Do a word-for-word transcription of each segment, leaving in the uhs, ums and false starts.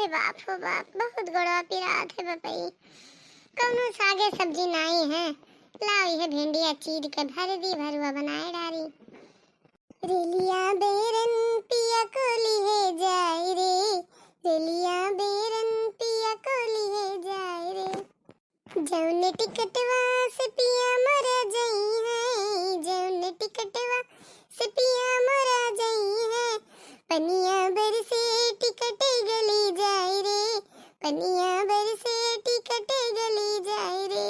हे बाप हो बाप, बहुत गोड़वा पिरात है बपई। कौनो सागे सब्जी नाई है, लाओ इहे भिंडिया चीर के भर दी, भरुआ बनाए डारी। रेलिया बैरन पिया को लिहे जाए रे, रेलिया बैरन पिया को लिहे जाए रे। जौने टिकटवा से पिया मोरा जइहैं, जौने टिकटवा से पिया मोरा जइहैं, पनिया बरसे टिकट गली जाए रे, पनिया बरसे टिकट गली जाए रे।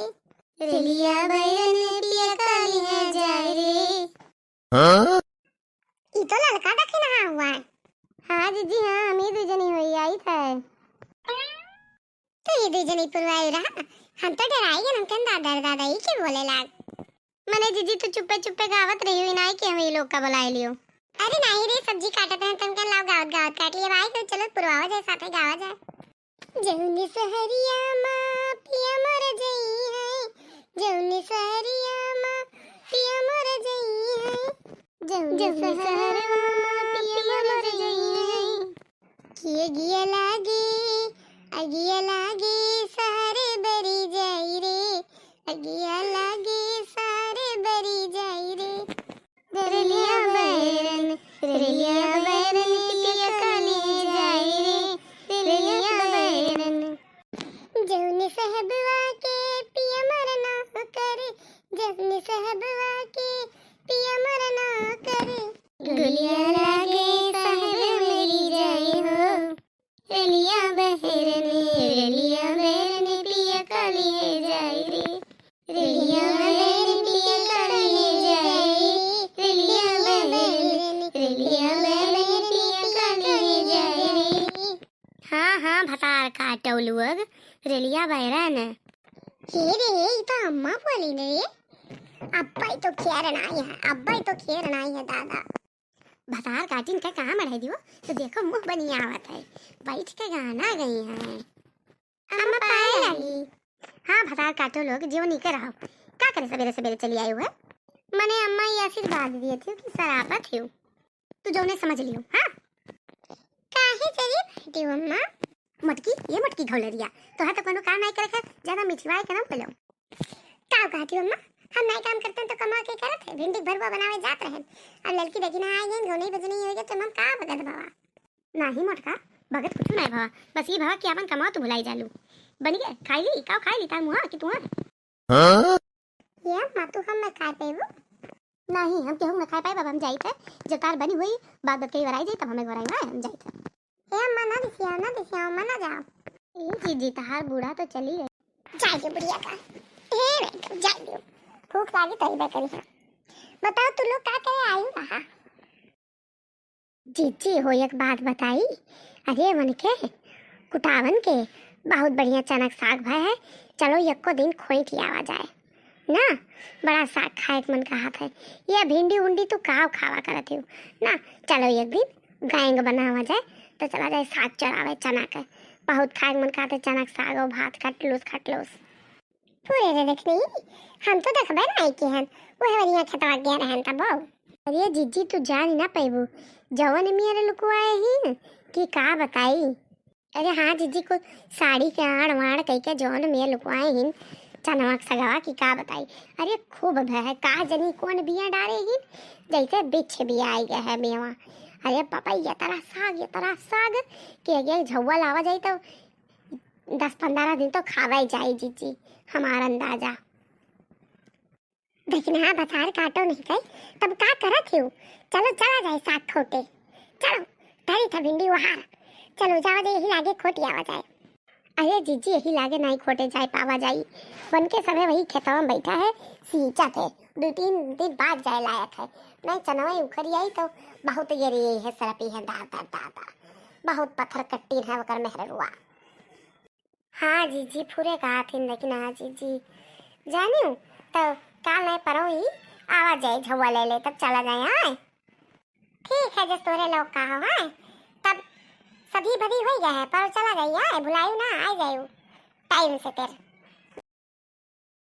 रेलिया बैरन पिया का लिहे जाए रे। हाँ? ई तो ललका दखिनहा हुआ है। हाँ जीजी, हाँ, हम ही दुइ जनी होई आई थे। तो ई दुइ जनी पुरवाई रहा, हम तो डराई गए, हम कहन दादा रे दादा, ई के बोले लाग। मने जीजी, तू चुप्पे चुप्पे गावत रही हुई, नाई कि हम ई लोग का बुलाए लियो। अरे नाई रे, सब्जी काटत हैं, तन कहन लाओ गावत गावत काट लिए भाई, तो चलो पुरवावा जाए, साथे गावा जाए। जौने सहरिया मा पिया मोर जइहैं, जौने सहरिया मा पिया मोर जइहैं, जौने सहरिया मा पिया मोर जइहैं। कि अगिया लागे, अगिया लागे सहरे बरी जाई रे, अगिया लागे सहरे बरी जाई रे। रेलिया बैरन, रेलिया बैरन पिया का लिहे जाए रे, रेलिया बैरन। जौने सहबवा के पिया मोर नौकर, जौने सहबवा के पिया मोर नौकर। गोलिया लागे सहब मरी जाए हो। रेलिया बैरन, रेलिया बैरन पिया का लिहे जाए रे। रेलिया बैरन पिया का लिहे जाए रे। रेलिया बैरन, रेलिया बैरन पिया का लिहे जाए रे। हाँ, हाँ, भतार काटो लोग, रेलिया बैरन। हे रे, ई तो अम्मा बोली रे। अब्बा ई तो खेर नाई है, अब्बा ई तो खेर नाई है दादा। भतार काटिन के कहाँ मढ़ाई दियो, तो देखो मुँह बनिया आवत है, बैठ के गाना गई हैं। अम्मा पाए लागी। हाँ, भतार काटो लोग, जीव नीके रहो। का करे सबेरे सबेरे चली आयो है? मने अम्मा ये आशीर्वाद दिए थे कि सरापत हो। तू जौने समझ लियो, हाँ? काहे चली बैठी हो अम्मा? मोटकी, ये मोटकी घौलरिया, तोहर तो कोनो काम नाई करे के, ज्यादा मिठिवाए के ना बोलो। का कहती हो अम्मा? हम नाई काम करते हैं तो कमा के करत है, भिंडी के भरुआ बनावे जात रहन। अब लड़की देखी ना आई गई, घौनी बजनी हो गई, तो हम का बगत बाबा? नाही मोटका, भगत कुछ नहीं भवा, बस ये भवा कि आपन कमाओ तो भुलाई जालू। बनी गए, खाई ली, काव खाई ली, तार मुहा कि तुहा? हाँ? ये अम्मा, तू हम में खाए पेबू? नहीं, हम केहू में खाए पाए, बाबा हम जाइत है, जब तार बनी हुई, बात बात कही वराई जाई, तब हमें वराई ना, हम जाइत है। ए अम्मा, ना दिसियाओ, ना दिसियाओ, अम्मा, ना जाओ। ए जीजी, तहार बूढ़ा तो चली गई। जाए दे बुढ़िया का, ए बेटू, जाए दे, भूख लागी तो ही करी है। बताओ, तू लोग का करे आई रहा? जीजी हो एक बात बताई, अरे उनके कुटावन के बहुत बढ़िया चनक साग भय है, चलो यक्को दिन खोइट आवा जाए ना, बड़ा साग खाए के मन कहत है। ये भिंडी उंडी तू काव खावा करत हो ना, चलो एक दिन गैंग बनावा जाए तो चला जाए साग चोरावे चना के, बहुत खाए के मन कहत है चनक साग और भात खटलूस खटलूस। पूरे रे देखनी, हम तो देखबे नाई किहन, उहे वरिया खेतवा गए रहन तब। अरे जीजी, तू जान ही ना पैबू, जवन मेर लुकुआए ही कि का बताई। अरे हाँ जीजी, कुल साड़ी के आड़ वाड़ कई के जवन मेर लुकुआए ही चनवा के सगवा की का बताई। अरे खूब भय है, का जनी कौन बिया डारे ही, जैसे बिछ बिया आई गए है मेवा। अरे पापा, ये तरह साग, ये तरह साग, के ये झौवा लावा जाई तो दस पन्द्रह दिन तो खावा ही जाई जीजी, हमार अंदाजा। देखना, भतार काटो नहीं कही, तब का करत हो? चलो चला जाए साग खोटे। चलो, धरी था भिंडी वहार। चलो जावा जाए, यही लागे खोटी आवा जाए। अरे जीजी, यही लागे नाई खोटे जाए पावा जाई। बन के सभे वही खेतवा में बैठा है, सींचत है। दो तीन दिन बाद जाए लायक है। नहीं चनवा उखरी आई तो बहुत ये रे है सरपी है दादा दादा। बहुत पत्थर कट्टी है ओकर मेहररुआ। हाँ जीजी, पूरे कहा थी, लेकिन हाँ जीजी, जानियो तो काल नहीं परो ही आवा जाए झौवा ले ले, तब चला जाए। हाँ ठीक है, जस तोरे लोग कहा हो, हाँ तब सधी बधी हो गया है, पर चला जाए, हाँ भुलायु ना, आ जायु टाइम से तेर।